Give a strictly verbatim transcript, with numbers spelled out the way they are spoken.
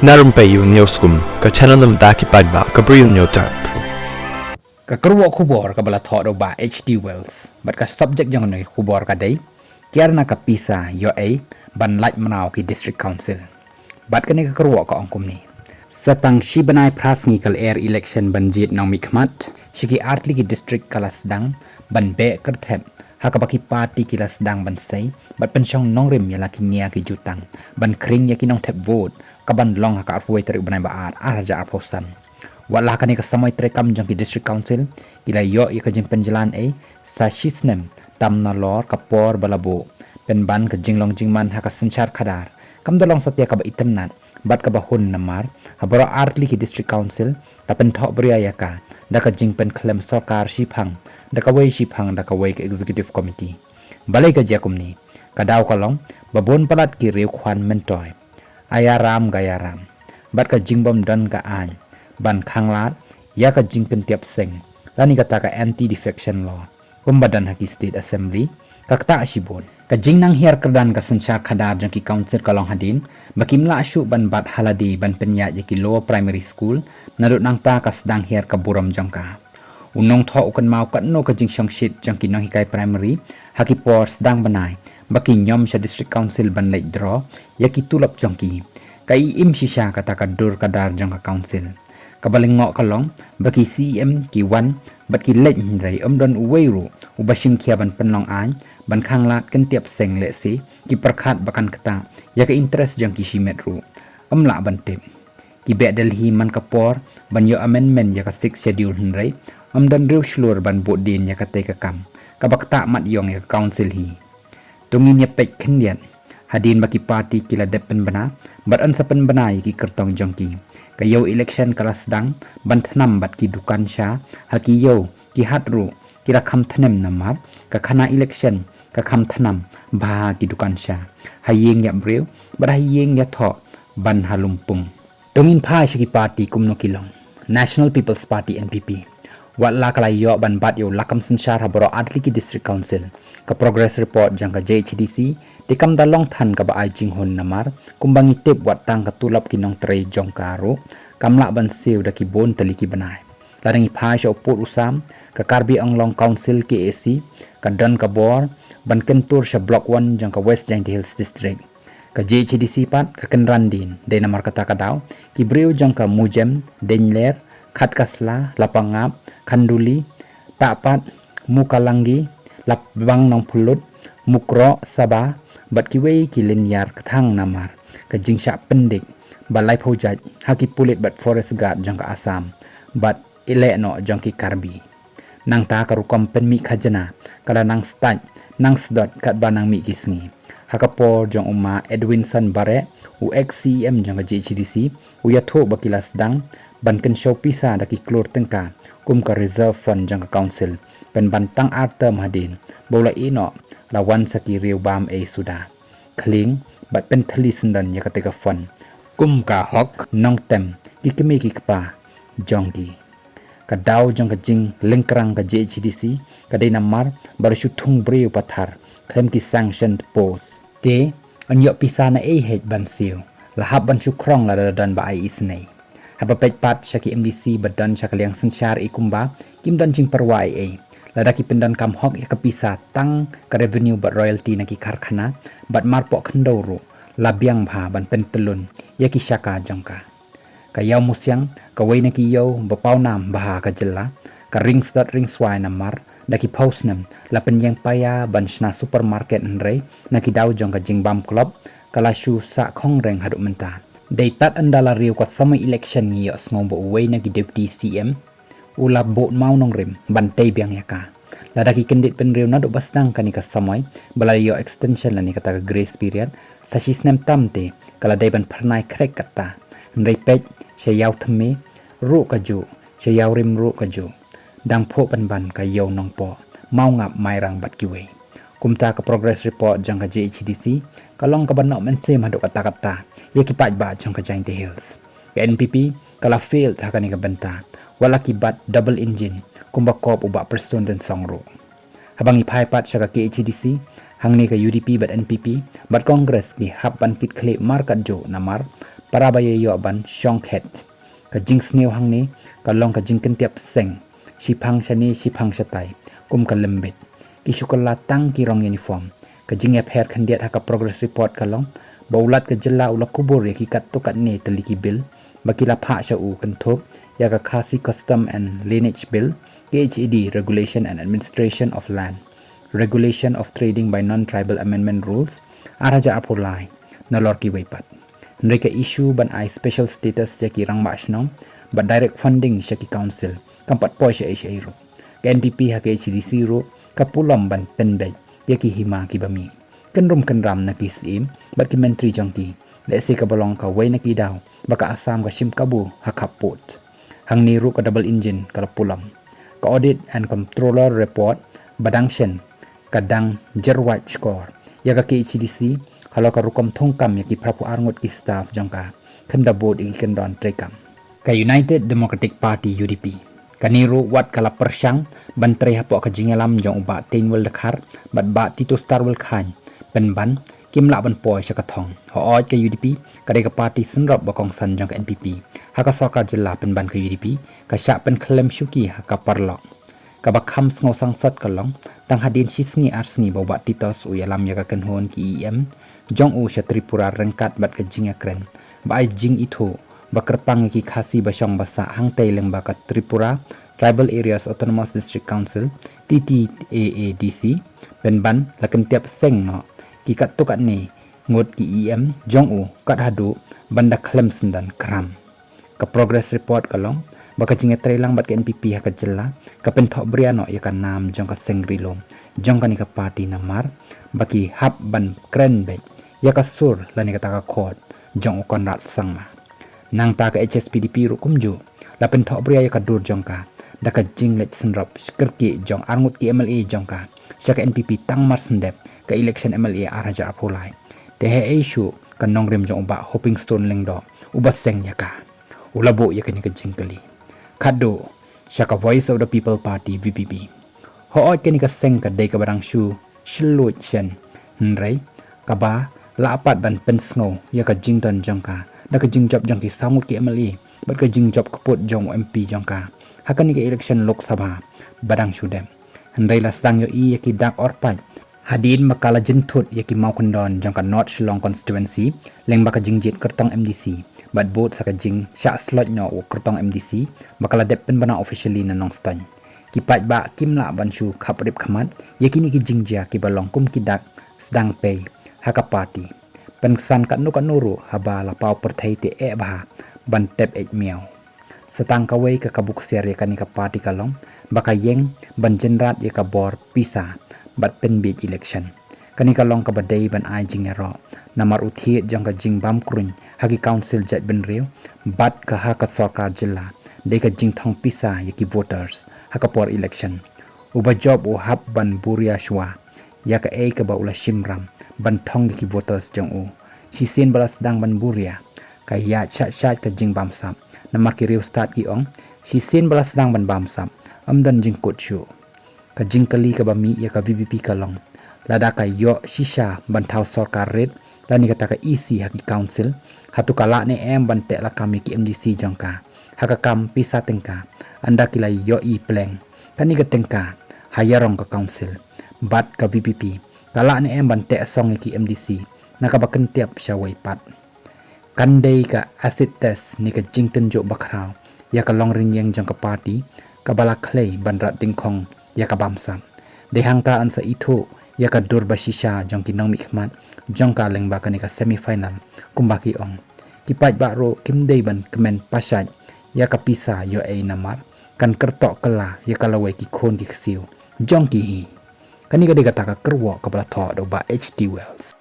Na Rympei U News Kum, ka channel na bynta ki paidbah, ka briew newtap. Ka kyrwoh khubor kaba la thoh da u Bah H T Wells, bad ka subject jong kane ka khubor ka dei, kiar na ka pisa ïoh ei ban lait mraw ki District Council. Bad kane ka kyrwoh ka ong kumne. Sa tang shi bnai phra sngi ka lyer election ban jied nongmihkhmat, sha ki artylli ki district ka la sdang ban beh kyrthep, ha kaba ki party ki la sdang ban sei bad pynshong nongrim ïa la ki nia ki jutang ban khring ïa ki nongthep vote, kaban long ha ka arphew wei tarik bnai ba ar, ar hajar arphew san. Wat la kane ka samoi treikam jong ki District Council, ki la ïoh ïa ka jingpynjlan ei sa shi snem tam nalor ka por ba la buh pynban ka jinglong jingman ha ka synshar khadar, kam da long satia kaba itynnad bad kaba hun namar ha baroh artylli ki District Council la pynthohbria ïa ka da ka jingpynkhlem sorkar shiphang da kawei, shiphang da kawei ka Executive Committee. Balei ka jia kumne? Ka daw ka long ba bun palat ki riewkhwan myntoi, Aya Ram Gaya Ram, bad ka jingbym don ka aiñ ban khanglad ïa ka jingpyntiap seng, lane kata ka Anti Defection Law, kumba don ha ki State Assembly, ka ktah shibun. Ka jingnang hiar kyrdan ka synshar khadar jong ki Council ka long hadien ba kim lah shuh ban bat ha lade ban pynïaid ïa ki Lower Primary School, naduh nangta ka sdang hiar ka burom jong ka. U nongthoh u kynmaw katno ka jingshongshit jong ki nonghikai primary ha ki por sdang bnai ba ki ñiom sha District Council ban leit draw ïa ki tulop jong ki. Ka i im shisha kata ka dur ka dar jong ka Council. Kaba lyngngoh ka long ba ki C E M ki wan bad ki leit, hynrei ym don uwei ruh uba shim khia ban pynlong aiñ ban khanglad kyntiap seng, lehse ki pyrkhat ba kan ktah ïa ka interest jong ki shimet ruh. Ym lah ban tip. Ki beh Delhi man ka por ban ïoh amendment ïa ka Sixth Schedule, hynrei ym don riewshlur ban buh dien ïa katei ka kam kaba ktah mat ïong ïa ka Council hi. To ngin ïa peit khyndiat, hadien ba ki party ki la dep pynbna bad yn sa pynbna ïa ki kyrtong jong ki, ka ïew election ka la sdang ban thnam bad ki dukan sha ha ki ïew, ki hat ruh ki la kham thnem namar ka khana election ka kham thnam bha ha ki dukan sha, ha ïing ïap briew bad ha ïing ïathoh ban ha lympung. To ngin phai sha ki party kumno ki long. National People's Party, N P P, wat la ka la ïoh ban bat ïa u lakam synshar ha baroh artylli ki District Council, ka progress report jong ka J H A D C te kam da long than kaba ai jinghun namar kumba ngi tip, wat tang ka tulop ki nongtrei jong ka ruh kam lah ban siew da ki bun tylli ki bnai. Lada ngi phai sha u pud u sam, ka Karbi Anglong Council, K A C, ka don ka bor ban kyntur sha Block One jong ka West Jaintia Hills District. Ka J H A D C pat ka kynran dien, dei namar kata ka daw ki briew jong ka Mujem, Deiñler, Khatkasla, Lapangap, Khanduli, Tahpat, Mukalangi, Lapbang Nongphulut, Mukroh, Saba bad kiwei ki lyniar kthang namar ka jingshah pyndik ba laiphew jait ha ki pulit bad forest guard jong ka Assam bad i lehnoh jong ki Karbi. Nangta ka rukom pynmih khajna ka la nang stait nang sdot katba nang mih ki sngi. Ha ka por jong u Ma Edwinson Bareh, u ex C E M jong ka J H A D C, u ïathuh ba ki la sdang ban kynshew pisa da ki klur tyngka kum ka reserve fund jong ka Council, pynban tang ar term hadien ba u la ïehnoh la wan sa ki riew bam ei suda. Khlieng bad pynthylli syndon ïa katei ka fund kum ka hok nongtem ki kmie ki kpa jong ki. Ka daw jong ka jinglyngkrang ka J H A D C ka dei namar ba la shu thung briew pathar khlem ki sanctioned post. Te yn ïoh pisa na ei heh ban siew, la hap ban shu khrong lada don ba ai isynei. Haba peit pat sha ki M D C ba don sha ka liang synshar, i kumba kim don jingpyrwa ei ei. Lada ki pyndonkam hok ïa ka pisa tang ka revenue bad royalty na ki karkhana bad marpoh khyndew ruh, la biang bha ban pyntyllun ïa ki shaka jong ka. Ka Ïew Musiang, kawei na ki ïew ba pawnam bha ha ka jylla, ka ring sdot ring swai namar da ki phew snem la pynïeng paia ban shna supermarket, hynrei na ki daw jong ka jingbam klop ka la shu sah khongreng haduh mynta. Dei tad ynda la riew ka samoi election ngi ïohsngew ba uwei na ki Deputy C M u la buh mawnongrim ban tei biang ïa ka. Lada ki kyndit bynriew naduh ba sdang kane ka samoi ba la ïoh extension lane kata ka grace period sa shi snem tam, te ka la dei ban phyrnai khreh kata. Hynrei peit, sha Ïew Thymme ruh kajuh, sha Ïew Rim ruh kajuh. Dang phuh pynban ka Ïew Nongpoh, Mawngap, Mairang bad kiwei. Kumta ka progress report jong ka J H A D C ka long kaba noh mynsiem haduh katta katta ïa ki paidbah jong ka Jaintia Hills. Ka N P P ka la failed ha kane ka bynta, wat la ki bat double engine kumba kop u Bah Prestone Tynsong ruh. Haba ngi phai pat sha ka K H A D C, hangne ka U D P bad N P P bad Congress ki hap ban kit khlieh markatjuh namar Para ba ïa ïoh ban shong khet. Ka jingsniew hangne ka long ka jingkyntiap seng, shiphang shane shiphang shatai, kum ka lembit. Ki shu kylla tang ki rong uniform. Ka jingïapher khyndiat ha ka progress report ka long ba u Lat ka jylla u la kubur ïa ki katto katne tylli ki bill ba ki la phah sha u, kynthup ïa ka Khasi Custom and Lineage Bill, K H A D, Regulation and Administration of Land, Regulation of Trading by Non-Tribal Amendment Rules, ar hajar arphew lai, nalor kiwei pat. Hynrei ka issue ban ai special status ïa ki rangbah shnong bad direct funding sha ki council kam pat poi shaei shaei ruh. Ka N P P ha K H A D C ruh ka pulom ban pynbeit ïa ki hima kiba mih, kynrum kynram na ki syiem bad ki myntri jong ki, lehse kaba long kawei na ki daw ba ka Assam ka shim kabu ha khappud. Hangne ruh ka double engine ka la pulom. Ka Audit and Controller Report ba dang shen ka dang jyrwait shkor ïa ka K H A D C halor ka rukom thungkam ïa ki phraphew ar ngut ki staff jong ka, kynda bud ïa ki kyndon treikam. Ka United Democratic Party, U D P, kane ruh wat ka la pyrshang ban trei hapoh ka jingïalam jong u Bah Teinwell Dkhar bad Bah Tito Starwell Chyne, pynban kim lah ban poi sha ka thong. Hooid, ka U D P ka dei ka party synrop ba kongsan jong ka N P P ha ka sorkar jylla, pynban ka U D P ka shah pynkhlem shuki ha ka paralok. Kaba kham sngewsangsot ka long, tang hadien shi sngi ar sngi ba u Bah Titos u ïalam ïa ka kynhun ki E M jong u sha Tripura ryngkat bad ka jingïakren ba ai jingithuh ba kyrpang ïa ki Khasi ba shong ba sah hangtei lyngba ka Tripura Tribal Areas Autonomous District Council, T T A A D C, pynban la kyntiap seng noh ki katto katne ngut ki E M jong u kat haduh ban da khlem syndan khram. Ka progress report ka long ba ka jingïatreilang bad ka N P P ha ka jylla ka pynthohbria noh ïa ka nam jong ka seng ri lum jong kane ka party namar ba ki hap ban kren beit ïa ka sur lane kata ka khot jong u Conrad Sangma. Nangta ka H S P D P ruh kumjuh la pynthohbria ïa ka dur jong ka da ka jingleit synrop kyrkieh jong ar ngut ki M L A jong ka sha ka N P P tang mar shen dep ka election M L A ar hajar arphew lai. Te haei shuh ka nongrim jong u Bah Hopingstone Lyngdoh uba seng ïa ka, u la buh ïa kane ka jingkylli. Khatduh sha ka Voice of the People Party, V P P. Hooid, kane ka seng ka dei kaba dang shu shluit shen, hynrei kaba lah pat ban pynsngew ïa ka jingdon jong ka da ka jingjop jong ki saw ngut ki M L A bad ka jingjop kput jong u M P jong ka ha kane ka election Lok Sabha ba dang shu dep. Hynrei la sdang ïohi ïa ki dak orpait hadien ba ka la jynthut ïa ki mawkyndon jong ka North Shillong Constituency lyngba ka jingjied kyrtong M D C bad bud sa ka jingshah sloit noh u kyrtong M D C ba ka la dep pynbna officially na Nongstoiñ. Ki paidbah kim lah ban shu khap rip khmat ïa kine ki jingjia kiba long kum ki dak sdang pei ha ka party. Pynksan katno katno ruh haba la paw pyrthei te eh bha ban tep eit miaw. Sa tang kawei ka kabu ksiar ïa kane ka party ka long ba ka ïeng ban jynrat ïa ka bor pisa bad pynbiej election. Kane ka long kaba dei ban ai jingïaroh namar u thied jong ka jingbam kruiñ ha ki council jaitbynriew bad ka ha ka sorkar jylla dei ka jingthong pisa ïa ki voters ha ka por election. Uba jop u hap ban buria shuwa ïa kaei kaba u la shim ram ban thong ïa ki voters jong u. Shisien ba la sdang ban buria, ka ïaid shait shait ka jingbamsap. Namar ki riewstad ki ong, shisien ba la sdang ban bamsap, ym don jingkut shuh. Ka jingkylli kaba mih ïa ka V P P ka long, lada ka ïoh shisha ban thaw sorkar rit lane kata ka E C ha ki council, hato ka lah ne em ban teh lakam ïa ki M D C jong ka ha ka kam pisa tyngka, ynda ki la ïohi pleng kane ka tyngka ha ïarong ka council? Bad ka V P P ka lah ne em ban teh song ïa ki M D C na kaba kyntiap shawei pat? Kan dei ka acid test ne ka jingtynjuh bakhraw ïa ka longrynïeng jong ka party kaba la khlei ban rat dyngkhong ïa ka bamsap? Dei hangta yn sa ithuh ïa ka dur ba shisha jong ki nongmihkhmat jong ka lyngba kane ka semi final, kumba ki ong. Ki paidbah ruh kim dei ban kmen pashait ïa ka pisa ïoh ei namar kan kyrtoh kylla ïa ka lawei ki khun ki ksiew jong ki hi. Kane ka dei kata ka kyrwoh kaba la thoh da u Bah H T Wells.